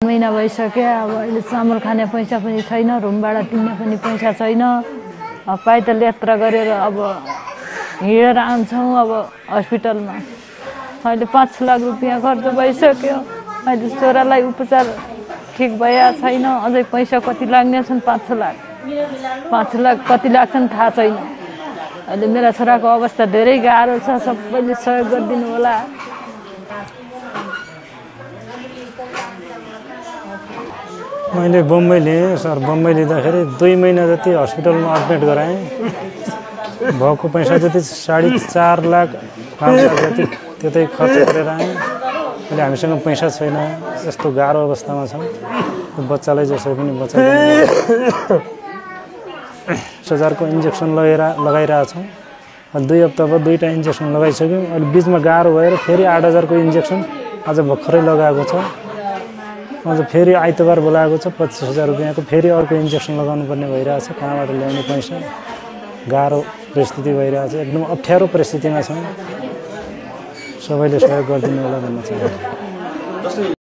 महिना भइसक्यो। अब अहिले चामल खाने पैसा पनि छैन, रुम भाडा तिर्ने पनि पैसा छैन। अब पैदल यात्रा गरेर अब हिँडेर आउँछौँ अब हस्पिटलमा। अहिले 5 लाख रुपियाँ खर्च भइसक्यो। अहिले छोरालाई उपचार ठिक भइरहेको छैन। अझै पैसा कति लाग्ने छन्? 5 लाख। 5 लाख कति लाग्छन् थाहा छैन। अहिले मेरा छोराको अवस्था धेरै गाह्रो छ। सबैले सहयोग गरिदिनु होला। मैले बम्बई लिएँ सर। बम्बई लिँदाखेरि 2 महिना जति हस्पिटलमा एडमिट गराएँ। भएको पैसा जति 4.5 लाख 5 लाख जति त्यतै खर्च गरेर आएँ। अहिले हामीसँग पैसा छैन, यस्तो गाह्रो अवस्थामा छौँ। बच्चालाई जसरी पनि बचाइदिनु। 1000को इन्जेक्सन लगाइरहेको छौँ। 2 हप्ता भयो 2टा इन्जेक्सन लगाइसक्यौँ। अहिले बिचमा गाह्रो भएर फेरि 8000को इन्जेक्सन आज भर्खरै लगाएको छ। अझ फेरि आइतबार बोलाएको छ 25000 रुपियाँको। फेरि अर्को इन्जेक्सन लगाउनु पर्ने भइरहेछ। कहाँबाट ल्याउने पैसा? गाह्रो परिस्थिति भइरहेछ। एकदम अप्ठ्यारो परिस्थितिमा छौँ। सबैले सहयोग गरिदिनु होला भन्न चाहन्छु।